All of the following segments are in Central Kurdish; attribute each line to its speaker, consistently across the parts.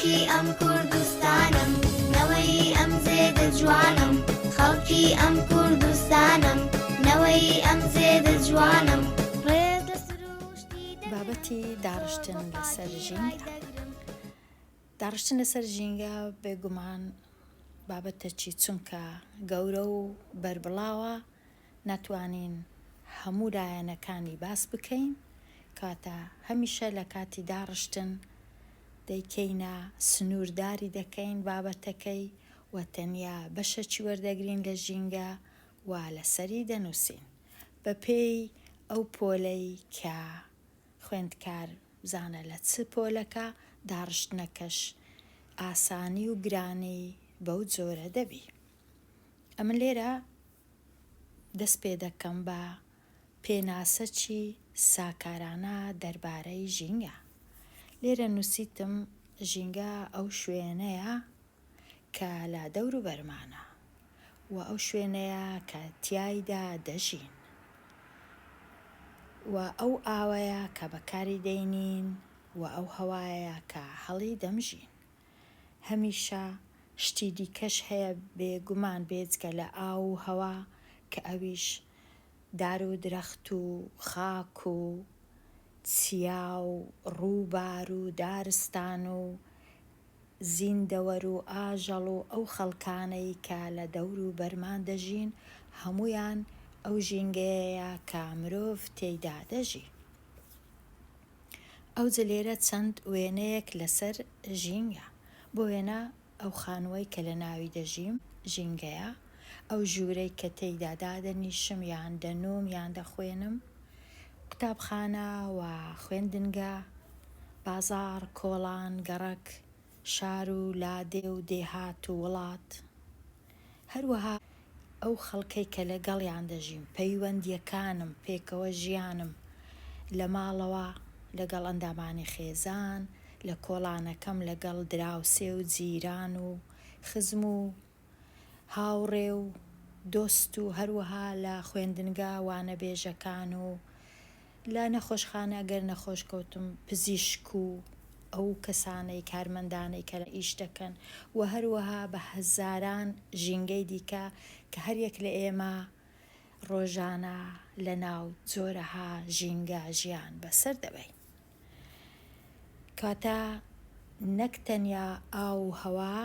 Speaker 1: خەڵکی ئەم کوردستانم نەوەی ئەم زێدە جوانم خەڵکی ئەم کوردستانم نەوەی ئەم زێدە جوانم ڕێز لە سروشتی دەگرم
Speaker 2: بابەتی داڕشتن لەسەر ژینگە داڕشتن لەسەر ژینگە بێگومان بابەتەکی چونکە گەورە و بەربڵاوە ناتوانین هەموو لایەنەکانی باس بکەین، کەواتە هەمیشە لە کاتی داڕشتن دەیکەینە سنوورداری دەکەین بابەتەکەی و تەنیا بەشەکی وەردەگرین لە ژینگە و لەسەری دەنووسین بەپێی ئەو پۆلەی کە خوێندکار بزانە لە چ پۆلەکە داڕشتنەکەش ئاسانی و گرانی بەو جۆرە دەبی. ئەمن لێرە دەست پێ دەکەم بە پێناسەکی ساکارانە دەربارەی ژینگە. لێرە نووسیتم ژینگە ئەو شوێنەیە کە لە دەوروبەرمانە و ئەو شوێنەیە کە تیایدا دەژین و ئەو ئاوەیە کە بەکاری دەینین و ئەو هەوایەیە کە هەڵی دەمژین. هەمیشە شتی دیکەش هەیە بێگومان بێجگە لە ئاو و هەوا کە ئەویش دار و درەخت و خاک و چیا و ڕووبار و دارستان و زیندەوەر و ئاژەڵ و ئەو خەڵکانەی کە لە دەور و بەرمان دەژین هەموویان ئەو ژینگەیەیە کە مرۆڤ تێیدا دەژی. ئەوجە لێرە چەند وێنەیەک لەسەر ژینگە. بۆ وێنە ئەو خانووەی کە لە ناوی دەژیم ژینگەیە، ئەو ژوورەی کە تێیدا دادەنیشم یان دەنووم یان دەخوێنم، قوتابخانە و خوێندنگە، بازاڕ، کۆڵان، گەڕەک، شار و لادێ و دێهات و وڵات. هەروەها ئەو خەڵکەی کە لەگەڵیان دەژیم، پەیوەندییەکانم، پێکەوە ژیانم لە ماڵەوە لەگەڵ ئەندامانی خێزان، لە کۆڵانەکەم لەگەڵ دراوسێ و جیران و خزم و هاوڕێ و دۆست و هەروەها لە خوێندنگا وانەبێژەکان و لە نەخۆشخانە گەر نەخۆش کەوتم پزیشک و ئەو کەسانەی کارمەندانەی کە ئیش دەکەن و هەروەها بە هەزاران ژینگەی دیکە کە هەریەک لە ئێمە ڕۆژانە لە ناو جۆرەها ژینگە ژیان بەسەر دەبەین. کەواتە نەک تەنیا ئاو و هەوا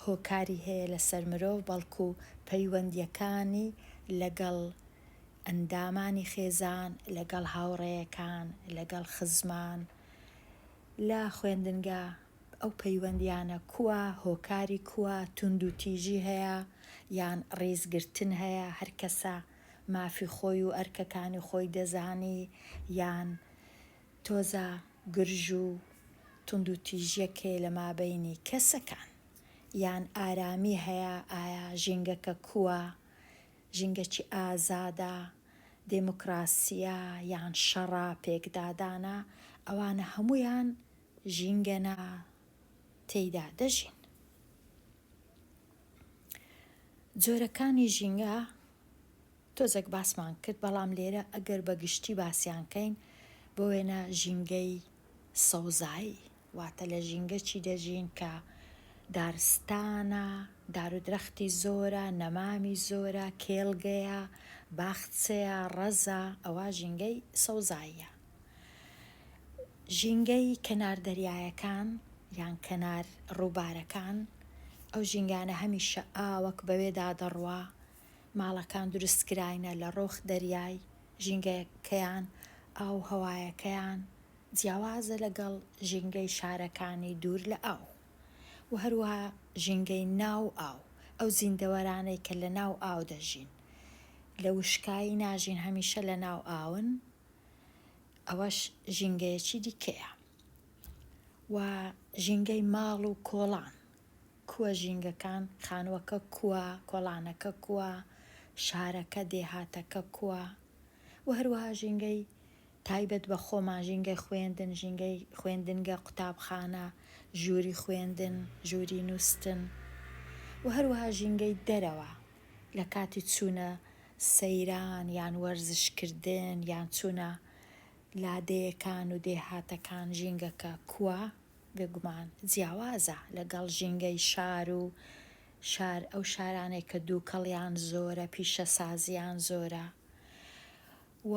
Speaker 2: هۆکاری هەیە لەسەر مرۆڤ بەڵکو پەیوەندیەکانی لەگەڵ ئەندامانی خێزان، لەگەڵ هاوڕێیەکان، لەگەڵ خزمان، لە خوێندنگە ئەو پەیوەندیانە کوە، هۆکاری کوە، توندوتیژی هەیە یان ڕیزگرتن هەیە، هەر کەسە مافی خۆی و ئەرکەکانی خۆی دەزانی یان تۆزە گرژ و توندوتیژیەک هەیە لە مابەینی کەسەکان یان ئارامی هەیە، ئایا ژینگەکە کوە، ژینگەکی ئازادە، دێموکراسییە یان شەڕە، پێکدادانە، ئەوانە هەموویان ژینگەنە تێیدا دەژین. جۆرەکانی ژینگە تۆزێک باسمان کرد، بەڵام لێرە ئەگەر بە گشتی باسیان کەین، بۆ وێنە ژینگەی سەوزایی، واتە لە ژینگەکی دەژین کە دارستانە، دارودرەختی زۆرە، نەمامی زۆرە، کێڵگەیە، باخچەیە، ڕەزە، ئەوە ژینگەی سەوزاییە. ژینگەی کەنار دەریایەکان یان کەنار ڕووبارەکان، ئەو ژینگانە هەمیشە ئاوەک بەوێدا دەڕوا، ماڵەکان دروستکراینە لە ڕۆخ دەریای، ژینگەکەیان، ئاو هەوایەکەیان جیاوازە لەگەڵ ژینگەی شارەکانی دوور لە ئاو و هەروەها ژینگەی ناو ئاو، ئەو زیندەوەرانەی کە لە ناو ئاو دەژین لە وشکایی ناژین هەمیشە لە ناو ئاون ئەوەش ژینگەیەکی دیکەیە و ژینگەی ماڵ و کۆڵان کوە ژینگەکان خانووەکە کوە کۆڵانەکە کوە شارەکە دێهاتەکە کوە و هەروەها ژینگەی تایبەت بە خۆمان، ژینگەی خوێندن، ژینگەی خوێندنگە، قوتابخانە، ژووری خوێندن، ژووری نووستن و هەروەها ژینگەی دەرەوە لە کاتی چوونە سەیران یان وەرزش کردن یان چوونە لادێیەکان و دێهاتەکان ژینگەکە کوە؟ بێگومان جیاوازە لەگەڵ ژینگەی شار و شار ئەو شارانەی کە دووکەڵیان زۆرە پیشەسازیان زۆرە و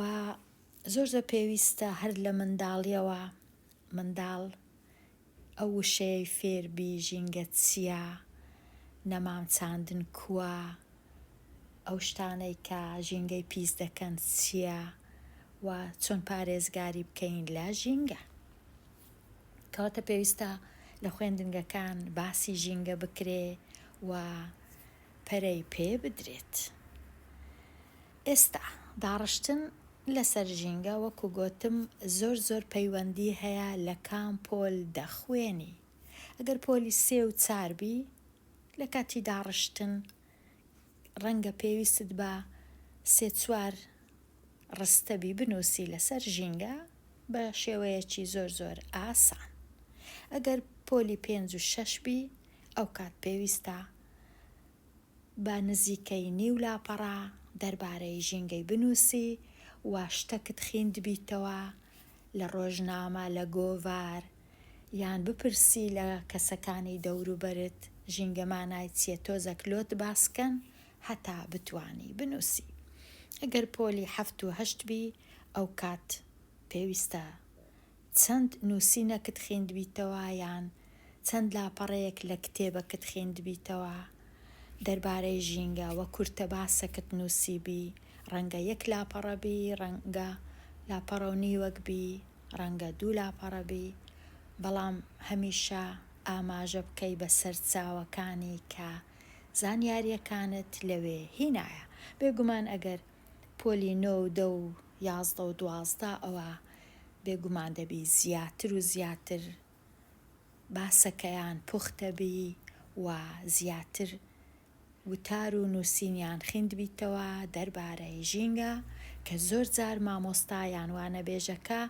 Speaker 2: زۆر زۆر پێویستە هەر لە منداڵیەوە منداڵ ئەو وشەیەی فێر بی ژینگە چیە نەمام چاندن کوە ئەو شتانەی کە ژینگەی پیس دەکەن چیە و چۆن پارێزگاری بکەین لە ژینگە. کەواتە پێویستە لە خوێندنگەکان باسی ژینگە بکرێ و پەرەی پێ بدرێت. ئێستا داڕشتن لەسەر ژینگە وەکو گۆتم زۆر زۆر پەیوەندی هەیە لە کام پۆل دەخوێنی. ئەگەر پۆلی سێ و چار بی لە کاتی داڕشتن ڕەنگە پێویستت بە سێ چوار ڕستە بی بنووسی لەسەر ژینگە بە شێوەیەکی زۆر زۆر ئاسان. ئەگەر پۆلی پێنج و شەش بی ئەوکات پێویستە بە نزیکەی نیو لاپەڕە دەربارەی ژینگەی بنووسی و شتەکت خیندبیتەوە لە ڕۆژنامە لە گۆڤار یان بپرسی لە کەسەکانی دەوروبەرت ژینگە مانای چیە تۆزەک لۆت باسکەن هەتا بتوانی بنووسی. ئەگەر پۆلی حەفت و هەشت بی ئەوکات پێویستە چەند نووسینەکت خیندبیتەوە یان چەند لاپەڕەیەک لە کتێبەکت خیندبیتەوە دەربارەی ژینگە وە کورتە باسەکت نووسیبی ڕەنگە یەک لاپەڕە بی ڕەنگە لاپەڕە و نیوەک بی ڕەنگە دوو لاپەڕە بی بەڵام هەمیشە ئاماژە بکەی بە سەرچاوەکانی کە زانیاریەکانت لەوێ هینایە بێگومان ئەگەر پۆلی نۆ و دە و 11 و 12 ئەوە بێگومان دەبی زیاتر و زیاتر باسەکەیان پوختە بی و زیاتر وتار و نووسینیان خیندبیتەوە دەربارەی ژینگە کە زۆر جار مامۆستا یان وانەبێژەکە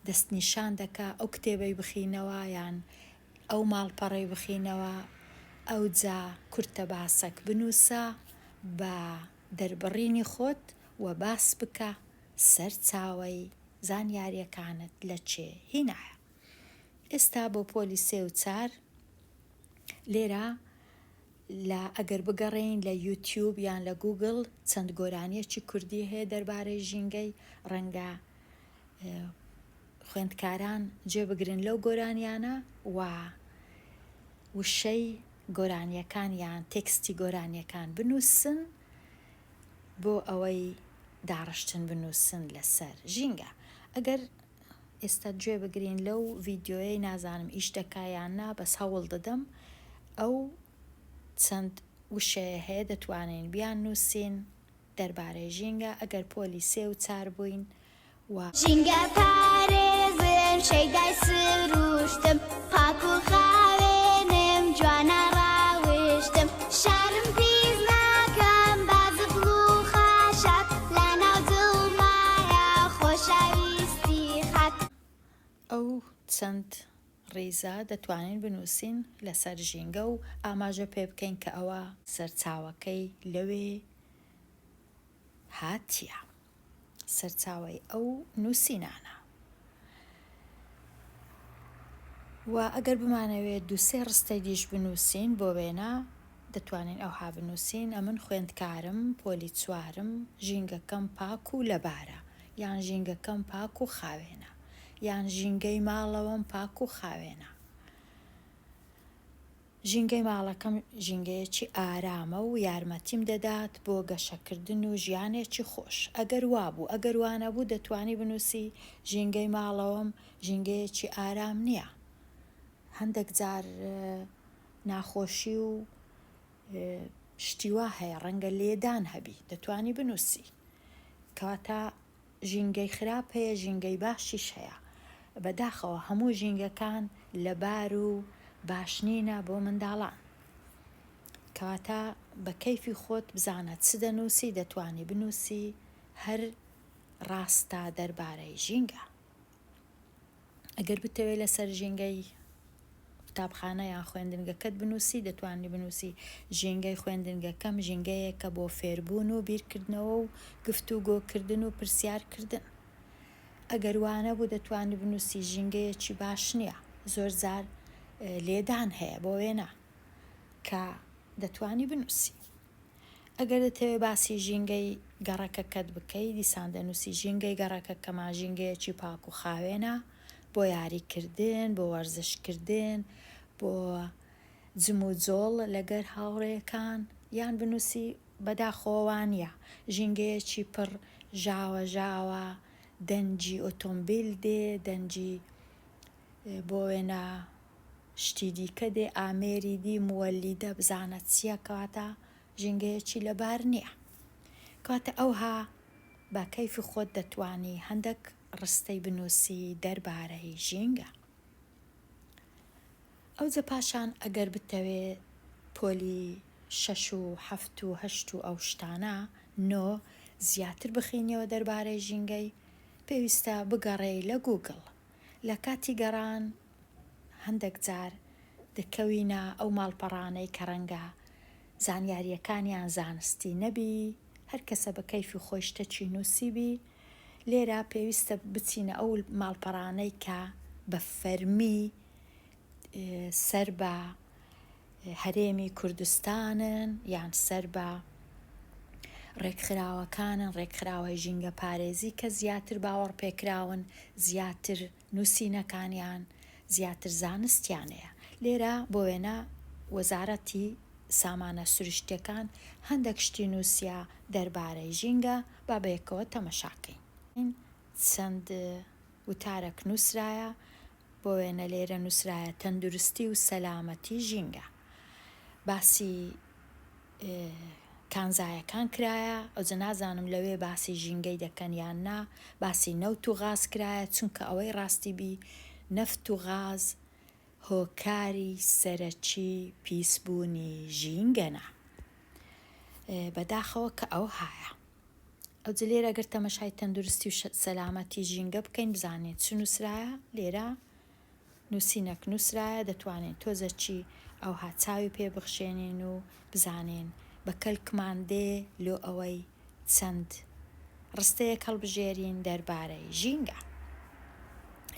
Speaker 2: دەستنیشان دەکا ئەو کتێبەی بخینەوە یان ئەو ماڵپەڕەی بخینەوە ئەوجا کورتە باسەک بنووسە بە دەربڕینی خۆت و باس بکە سەرچاوەی زانیاریەکانت لە چێ هینایە. ئێستا بۆ پۆلی سێ و چار لێرە لە ئەگەر بگەڕێین لە یوتیوب یان لە گوگل چەند گۆرانیەکی کوردی هەیە دەربارەی ژینگەی ڕەنگە خوێندکاران جێ بگرن لەو گۆرانیانە و وشەی گۆرانیەکان یان تێکستی گۆرانیەکان بنووسن بۆ ئەوەی داڕشتن بنووسن لەسەر ژینگە ئەگەر ئێستا گوێ بگرین لەو ڤیدیۆیەی نازانم ئیش دەکا یان نا بەس هەوڵ دەدەم ئەو چەند وشەیە هەیە دەتوانین بیان نووسین دەربارەی ژینگە ئەگەر پۆلی سێ و چار بووین و.
Speaker 1: ژینگە پارێزم شەیدای سروشتم پاک و خاوێنم جوانە ڕاوشتم شارم پیس ناکەم با زبڵ و خاشاک لەناو دڵمایە خۆشەویستی خاک.
Speaker 2: ئەو چەند ڕیزە دەتوانین بنووسین لەسەر ژینگە و ئاماژە پێ بکەین کە ئەوە سەرچاوەکەی لەوێ هاتیە. سەرچاوەی ئەو نووسینانە. و ئەگەر بمانەوێت دوو سێ ڕستەی دیش بنووسین بۆ وێنە دەتوانین ئەوها بنووسین، ئەمن خوێندکارم، پۆلی چوارم، ژینگەکەم پاک و لەبارە، یان ژینگەکەم پاک و خاوێنە، یان ژینگەی ماڵەوەم پاک و خاوێنە. ژینگەی ماڵەکەم ژینگەیەکی ئارامە و یارمەتیم دەدات بۆ گەشەکردن و ژیانێکی خۆش. ئەگەر وابوو، ئەگەر وانەبوو دەتوانی بنووسی ژینگەی ماڵەوەم ژینگەیەکی ئارام نییە. هەندێک جار ناخۆشی و شتی وا هەیە ڕەنگە لێدان هەبی دەتوانی بنووسی. کەواتە ژینگەی خراپ هەیە ژینگەی باشیش هەیە بەداخەوە هەموو ژینگەکان لەبار و باش نینە بۆ منداڵان کەواتە بە کەیفی خۆت بزانە چ دەنووسی دەتوانی بنووسی هەر ڕاستە دەربارەی ژینگە. ئەگەر بتەوێت لەسەر ژینگەی قوتابخانە یان خوێندنگەکەت بنووسی دەتوانی بنووسی ژینگەی خوێندنگەکەم ژینگەیەکە بۆ فێربوون و بیرکردنەوە و گفتوگۆکردن و پرسیارکردن. ئەگەر وانەبوو دەتوانی بنووسی ژینگەیەکی باش نییە. زۆر جار لێدان هەیە بۆ وێنە کە دەتوانی بنووسی. ئەگەر دەتەوێ باسی ژینگەی گەڕەکەکەت بکەی دیسان دەنووسی ژینگەی گەڕەکەکەمان ژینگەیەکی پاک و خاوێنە بۆ یاریکردن، بۆ وەرزشکردن، بۆ جموجۆڵ لەگەر هاوڕێکان یان بنووسی بەداخەوە وانیە ژینگەیەکی پڕ ژاوە ژاوە دەنگی ئۆتۆمبیل دێ دەنگی بۆ وێنە شتی دیکە دێ ئامێری دی موەلیدە بزانە چیە کەواتە ژینگەیەکی لەبار نیە کەواتە ئەوها بە کەیفی خۆت دەتوانی هەندەک ڕستەی بنووسی دەربارەی ژینگە. ئەوجە پاشان ئەگەر بتەوێ پۆلی شەش و حەفت و هەشت و ئەو شتانە، نۆ، زیاتر بخینیەوە دەربارەی ژینگەی، پێویستە بگەڕێی لە گووگڵ. لە کاتی گەڕان هەندەک جار دەکەوینە ئەو ماڵپەڕانەی کە ڕەنگە زانیارییەکانیان زانستی نەبی، هەر کەسە بە کەیفی خۆی شتەکی نووسیبی، لێرە پێویستە بچینە ئەو ماڵپەڕانەی کە بە فەرمی سەر بە هەرێمی کوردستانن یان سەر بە ڕێکخراوەکانن، ڕێکخراوەی ژینگەپارێزی کە زیاتر باوەڕپێکراون، زیاتر نووسینەکانیان زیاتر زانستیانەیە. لێرە بۆ وێنە وەزارەتی سامانە سروشتیەکان هەندەک شتی نووسیە دەربارەی ژینگە، با بەیەکەوە تەمەشاکەین. چەند وتارەک نووسرایە، بۆ وێنە لێرە نووسرایە تەندروستی و سەلامەتی ژینگە. باسی کانزایەکان کرایە، ئەوجە نازانم لەوێ باسی ژینگەی دەکەن یان نا، باسی نەوت و غاز کرایە، چونکە ئەوەی ڕاستی بی نەفت و غاز هۆکاری سەرەکی پیسبوونی ژینگەنە. بەداخەوە کە ئەوهایە. ئەوجە لێرە گەر تەمەشای تەندروستی و سەلامەتی ژینگە بکەین بزانین چ نووسرایە لێرە نووسینەک نووسرایە دەتوانین تۆزەکی ئەوها چاوی پێ بخشێنین و بزانین بە کەلکمان دێ لۆ ئەوەی چەند ڕستەیەک هەڵبژێرین دەربارەی ژینگە.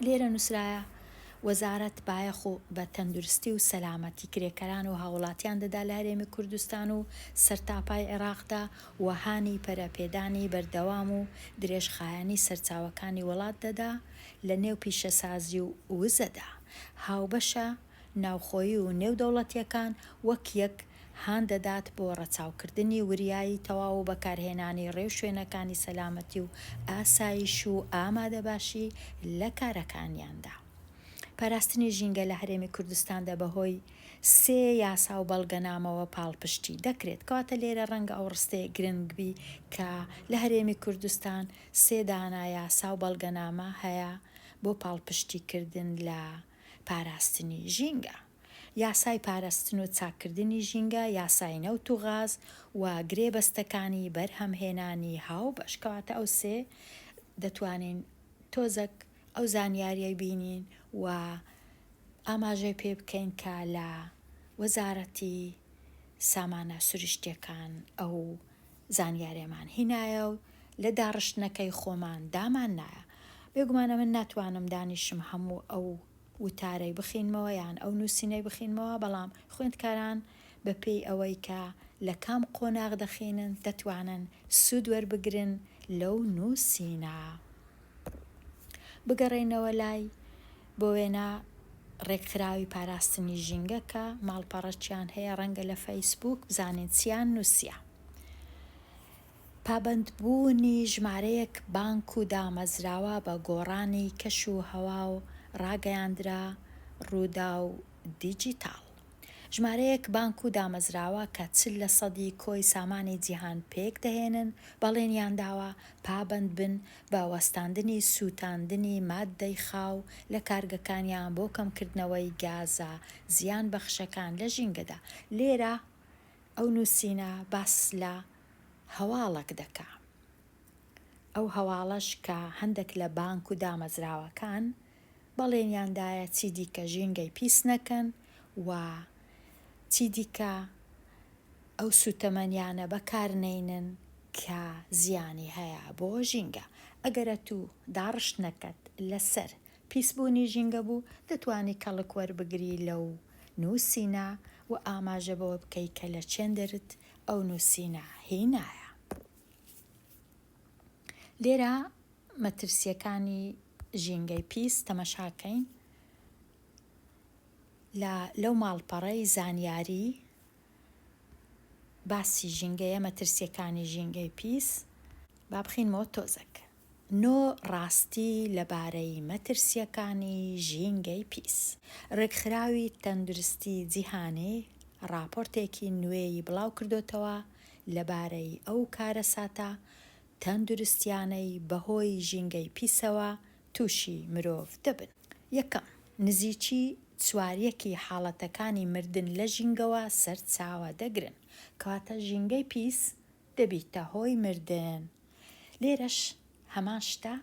Speaker 2: لێرە نووسرایە، وەزارەت بایەخ و بە تەندروستی و سەلامەتی کرێکاران و هاووڵاتیان دەدا لە هەرێمی کوردستان و سەرتاپای عێراقدا و هانی پەرەپێدانی بەردەوام و درێژخایەنی سەرچاوەکانی وڵات دەدا لە نێو پیشەسازی و وزەدا هاوبەشە ناوخۆیی و نێودەوڵەتییەکان وەک یەک هان دەدات بۆ ڕەچاوکردنی وریایی تەواو و بەکارهێنانی ڕێوشوێنەکانی سەلامەتی و ئاسایش و ئامادەباشی لە کارەکانیاندا. پاراستنی ژینگە لە هەرێمی کوردستاندا بەهۆی سێ یاسا و بەڵگەنامەوە پاڵپشتی دەکرێت. کەواتە لێرە ڕەنگە ئەو ڕستەیە گرنگ بی کە لە هەرێمی کوردستان سێ دانە یاسا و بەڵگەنامە هەیە بۆ پاڵپشتیکردن لە پاراستنی ژینگە. یاسای پارستن و چاککردنی ژینگە، یاسای نەوت و غاز و گرێبەستەکانی بەرهەمهێنانی هاوبەش. کەواتە ئەو سێ دەتوانین تۆزەک ئەو زانیاریەی بینین و ئاماژەی پێ بکەین کە لە وەزارەتی سامانە سروشتیەکان ئەو زانیارێمان هینایە و لە داڕشتنەکەی خۆمان دامان نایە. بێگومان ئەمن ناتوانم دانیشم هەموو ئەو وتارەی بخینمەوە یان ئەو نووسینەی بخینمەوە، بەڵام خوێندکاران بە پێی ئەوەی کە لە کام قۆناغ دەخینن دەتوانن سوود وەربگرن لەو نووسینە. بگەڕێینەوە لای بۆ وێنە ڕێکخراوی پاراستنی ژینگە کە ماڵپەڕەکیان هەیە ڕەنگە لە فەیسبووک بزانین چیان نووسیە. پابەندبوونی ژمارەیەک بانک و دامەزراوە بە گۆڕانی کەش و هەوا و ڕاگەیاندرا ڕووداو دیجیتاڵ. ژمارەیەک بانک و دامەزراوە کە 40 لە سەدی کۆی سامانی جیهان پێک دەهێنن بەڵێنیان داوە پابەند بن بە وەستاندنی سووتاندنی ماددەی خاو لە کارگەکانیان بۆ کەمکردنەوەی گازە زیان بەخشەکان لە ژینگەدا. لێرە ئەو نووسینە باس لە هەواڵەک دەکا. ئەو هەواڵەش کە هەندەک لە بانک و دامەزراوەکان بەڵێنیان دایە چیدیکە ژینگەی پیس نەکەن و چیدیکە ئەو سوتەمەنیانە بەکار نەینن کە زیانی هەیە بۆ ژینگە. ئەگەر ئەتوو داڕشتنەکەت لەسەر. پیسبوونی ژینگە بوو، دەتوانی کەڵک وەربگری لەو نووسینە و ئاماژە بەوە بکەی کە لە چێندەرت ئەو نووسینە هینایە. لێرە مەترسییەکانی ژینگەی پیس تەمەشاکەین لە لەو ماڵپەڕەی زانیاری باسی ژینگەیە مەترسییەکانی ژینگەی پیس با بخینمەوە تۆزەک. نۆ ڕاستی لەبارەی مەترسییەکانی ژینگەی پیس. ڕێکخراوی تەندروستی جیهانی ڕاپۆرتێکی نوێی بڵاوکردۆتەوە لەبارەی ئەو کارەساتە تەندروستیانەی بەهۆی ژینگەی پیسەوە تووشی مرۆڤ دەبن. یەکەم، نزیکی چواریەکی حاڵەتەکانی مردن لە ژینگەوە سەرچاوە دەگرن، کەواتە ژینگەی پیس دەبیتە هۆی مردن. لێرەش هەمان شتە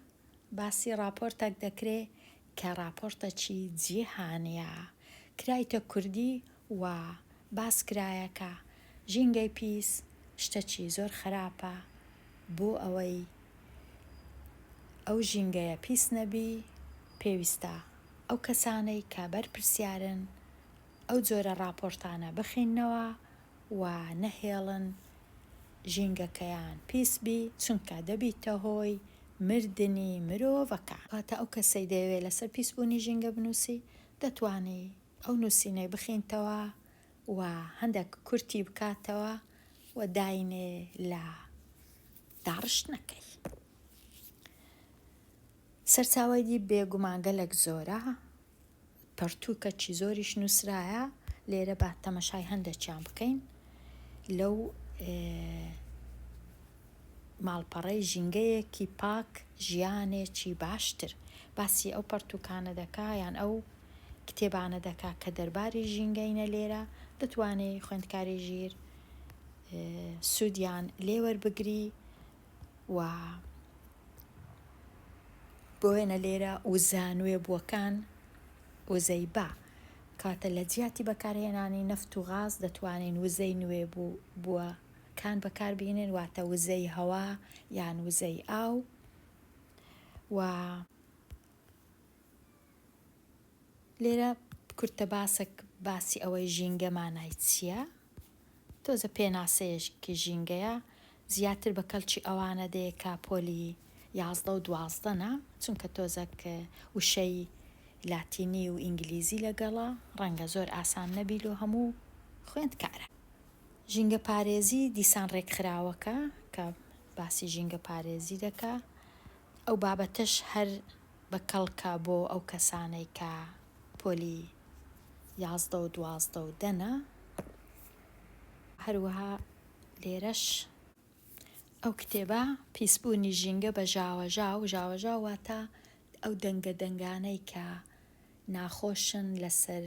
Speaker 2: باسی ڕاپۆرتەک دەکرێ کە ڕاپۆرتەکی جیهانیە کرایتە کوردی و باس کرایە کە ژینگەی پیس شتەکی زۆر خەراپە بۆ ئەوەی ئەو ژینگەیە پیس نەبی پێویستە ئەو کەسانەی کە بەرپرسیارن ئەو جۆرە ڕاپۆرتانە بخیننەوە و نەهێڵن ژینگەکەیان پیس بی چونکە دەبیتە هۆی مردنی مرۆڤەکان. واتە ئەو کەسەی دەیەوێ لەسەر پیسبوونی ژینگە بنووسی دەتوانی ئەو نووسینەی بخینتەوە و هەندەک کورتی بکاتەوە و داینێ لە داڕشتنەکەی. سەرچاوەی دی بێگومان گەلەک زۆرە. پەڕتووکەکی زۆریش نووسرایە، لێرە با تەمەشای هەندێکیان بکەین لەو ماڵپەڕەی ژینگەیەکی پاک ژیانێکی باشتر باسی ئەو پەڕتووکانە دەکا یان ئەو کتێبانە دەکا کە دەرباری ژینگەینە لێرە دەتوانێ خوێندکاری ژیر سوودیان لێ وەربگری و بۆ وێنە لێرە وزە نوێبووەکان وزەی با کاتە لە جیاتی بەکارهێنانی نەفت و غاز دەتوانین وزەی نوێبووەکان بەکاربهێنین واتە وزەی هەوا یان وزەی ئاو و لێرە کورتە باسەک باسی ئەوەی ژینگە مانای چییە؟ تۆزە پێناسەیەکی ژینگەیە زیاتر بە کەلکی ئەوانە دێ کە پۆلی 11 و 12 نا چونکە تۆزەک وشەی لاتینی و ئینگلیزی لەگەڵە ڕەنگە زۆر ئاسان نەبی لۆ هەموو خوێندکارە. ژینگەپارێزی دیسان ڕێکخراوەکە کە باسی ژینگەپارێزی دەکا ئەو بابەتەش هەر بە کەڵکە بۆ ئەو کەسانەی کە پۆلی 11 و 12 و دەنە. هەروەها لێرەش ئەو کتێبە پیسبوونی ژینگە بە ژاوەژاو، ژاوەژاو واتە ئەو دەنگە دەنگانەی کە ناخۆشن لەسەر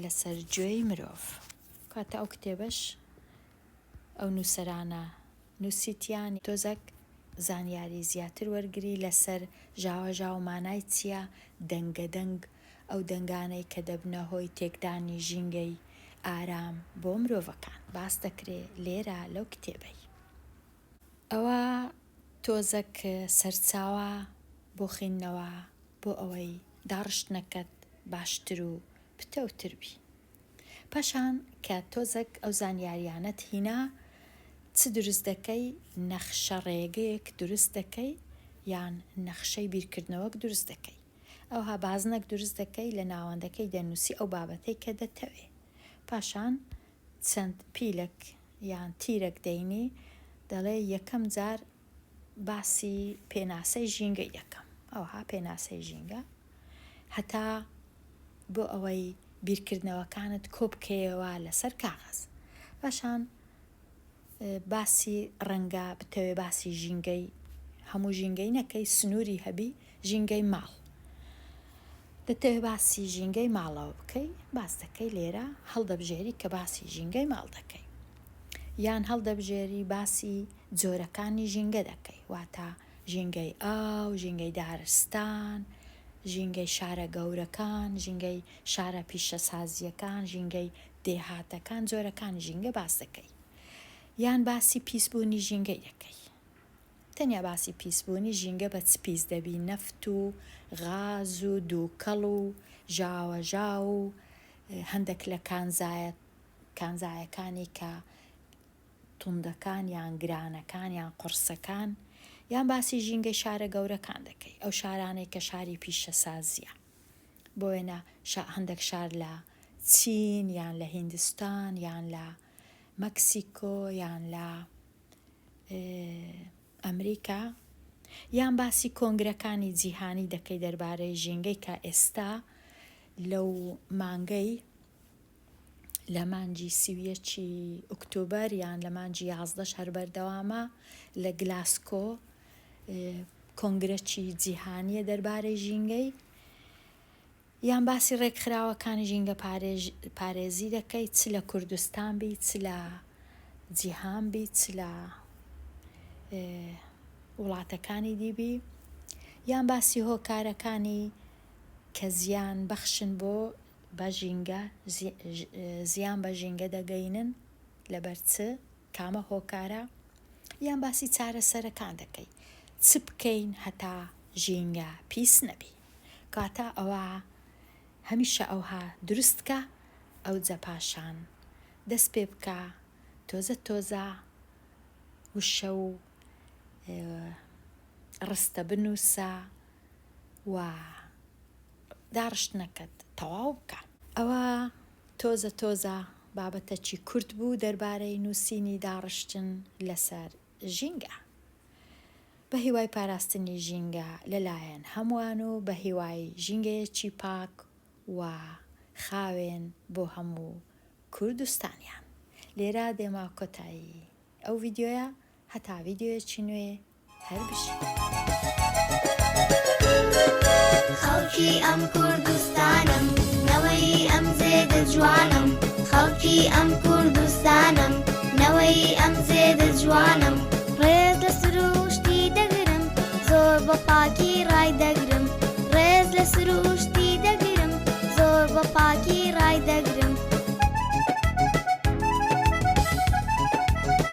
Speaker 2: لەسەر گوێی مرۆڤ. کاتە ئەو کتێبەش ئەو نووسەرانە نووسیتیان تۆزەک زانیاری زیاتر وەرگری لەسەر ژاوەژاو مانای چییە، دەنگە دەنگ، ئەو دەنگانەی کە دەبنە هۆی تێکدانی ژینگەی ئارام بۆ مرۆڤەکان باس دەکرێ لێرە لەو کتێبەی. ئەوە تۆزەک سەرچاوە بۆ خیندنەوە بۆ ئەوەی داڕشتنەکەت باشتر و پتەوتر بی. پاشان کە تۆزەک ئەو زانیاریانەت هینا چ دروست دەکەی نەخشە ڕێگەیەک دروست دەکەی یان نەخشەی بیرکردنەوەک دروست دەکەی ئەوها بازنەک دروست دەکەی لە ناوەندەکەی دەنوسی ئەو بابەتەی کە دەتەوێ پاشان چەند پیلەک یان تیرەک دەینی دەڵێ یەکەم جار باسی پێناسەی ژینگەی دەکەم ئەوها پێناسەی ژینگە هەتا بۆ ئەوەی بیرکردنەوەکانت کۆبکەیەوە لەسەر کاغەز پاشان باسی ڕەنگە بتەوێ باسی ژینگەی هەموو ژینگەی نەکەی سنووری هەبی ژینگەی ماڵ دەتەوێ باسی ژینگەی ماڵەوە بکەی باس دەکەی لێرە هەڵدەبژێری کە باسی ژینگەی ماڵ دەکەی یان هەڵدەبژێری باسی جۆرەکانی ژینگە دەکەی واتە ژینگەی ئاو، ژینگەی دارستان، ژینگەی شارە گەورەکان، ژینگەی شارە پیشەسازییەکان، ژینگەی دێهاتەکان، جۆرەکانی ژینگە باس دەکەی. یان باسی پیسبوونی ژینگەی دەکەی. تەنیا باسی پیسبوونی ژینگە بە چ پیس دەبی نەفت و غاز و دووکەڵ و ژاوەژاو و هەندێک لە کانزایە کانزایەکانی کە توندەکان یان گرانەکان یان قوڕسەکان یان باسی ژینگەی شارە گەورەکان دەکەی ئەو شارانەی کە شاری پیشەسازیە بۆ وێنە هەندێک شار لە چین یان لە هیندستان یان لە مەکسیکۆ یان لە ئەمریکا یان باسی کۆنگرەکانی جیهانی دەکەی دەربارەی ژینگەی کە ئێستا لەو مانگەی لە مانگی 31 ی ئۆکتۆبەر یان لە مانگی یازدەش هەر بەردەوامە لە گلاسکۆ کۆنگرەکی جیهانیە دەربارەی ژینگەی یان باسی ڕێکخراوەکانی ژینگە پارێزی دەکەی چ لە کوردستان بی چ لە جیهان بی چ لە وڵاتەکانی دی بی یان باسی هۆکارەکانی کە زیان بەخشن بۆ بە ژینگە زیان بە ژینگە دەگەینن لەبەر چ کامە هۆکارە یان باسی چارەسەرەکان دەکەی چ بکەین هەتا ژینگە پیس نەبی کەواتە ئەوە هەمیشە ئەوها دروست کە ئەوجە پاشان دەست پێ بکە تۆزە تۆزە وشە و ڕستە بنووسە و داڕشتنەکەت تەواو بکە. ئەوە تۆزە تۆزە بابەتەکی کورت بوو دەربارەی نووسینی داڕشتن لەسەر ژینگە. بە هیوای پاراستنی ژینگە لە لایەن هەمووان و بە هیوای ژینگەیەکی پاک و خاوێن بۆ هەموو کوردستانیان. لێرە دێمە کۆتایی ئەو ڤیدیۆیە هەتا ڤیدیۆیەکی نوێ هەر بژین.
Speaker 1: خەڵکی ئەم کوردستانم نەوەی ئەم زێدە جوانم خەڵکی ئەم کوردستانم نەوەی ئەم زێدە جوانم ڕێز لە سروشتی دەگرم زۆر بە پاکی ڕای دەگرم ڕێز لە سروشتی دەگرم زۆر بە پاکی ڕای دەگرم.